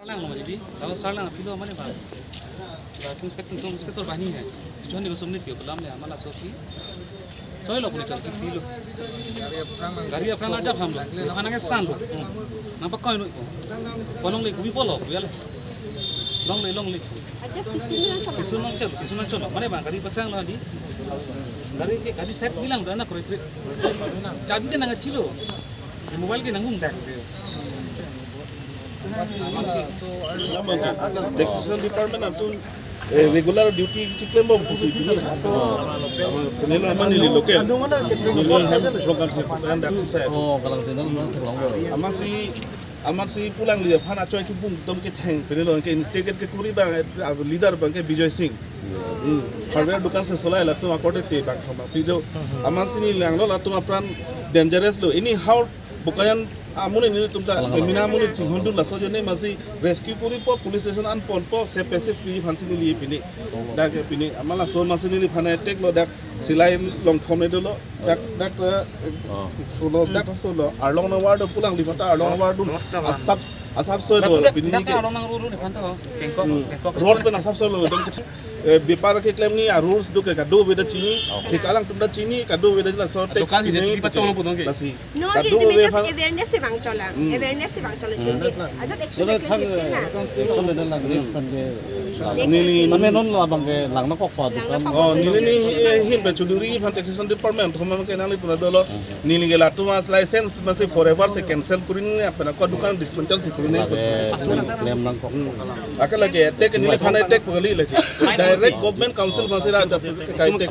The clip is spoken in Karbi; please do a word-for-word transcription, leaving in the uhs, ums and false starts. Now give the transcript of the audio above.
Sarlang lo jadi, kalau sarlang aphi lo mane ba. Ba tum inspector, tum inspector banghini hai. Tujuan ni kosong ni pio pelam le amala sopi. Toi lo police sopi pilo. Gari aphrang nang jap ham lo. Aphrang nang san lo. Nang pakoi no ko. Konong le kubi polo, kuya le. Longle, longle. Aja kisun nang chola. Kisun nang cholo, kisun nang cholo. Mane ba gari pasang lo di. Gari ke gari set bilang dana korek korek. Chabi ke nang chilo. Mobile ke nang ungdak. Taxation department atum, eh, regular duty chiklem bom pusi pini. Pini lo aman neli local. Neli program program dak sisa. Oh, kalang tenang nang tolong. Amatsi, amatsi pulang liya phan achoi kibung dom ketheng. Pini lo ke instigate kekuri bang, eh, leader bang ke Bijoy Singh. Hmm. Hardware dukan si solai latum akorde te bang thoma. Pijo amatsi neli langlo latum apran dangerous lo. Anyhow Bokajan amonit nelitum ta, mina amonit chinghondun laso jone amatsi rescue koripo, police station an ponpo, se passage pi aphansi neli pini. Dak pini, amala so amatsi neliphan attack lo, dak silai longphom dolo, dak, dak, eh, solo, dak solo, arlong nang war do pulang di mata arlong nang war dun, asap, asap so do, pini dak ke arlong nang ruru ni phan to, kengkok, kengkok. Road pen asap so lo, dong, eh, bepar keklem ni a rules do ke kadokave ta chini, thik alang atum ta chini, kadokave ta laso tax dukan pini, J C B patong lo putong ke. Lasi. No, kadokave ini just phan awareness si bang cholang. Hmm. Awareness si bang cholang. Hmm. Ajat action, action thang, bikin na. Action dan lang, yes, kan ke. Neli, name non la bang ke lang na kok pa dukan. Oh, neli ni, eh, hin ba chuduri phan taxation department thoma ke nangli puna dolo. Neli ke latum as license amatsi forever si cancel kori ni, apana ko dukan dismantle si kori ni. Lake, claim nang kok. Hmm. Aka lake, attack neliphan attack pakali lake. Direct government council amatsi la ada kai attack.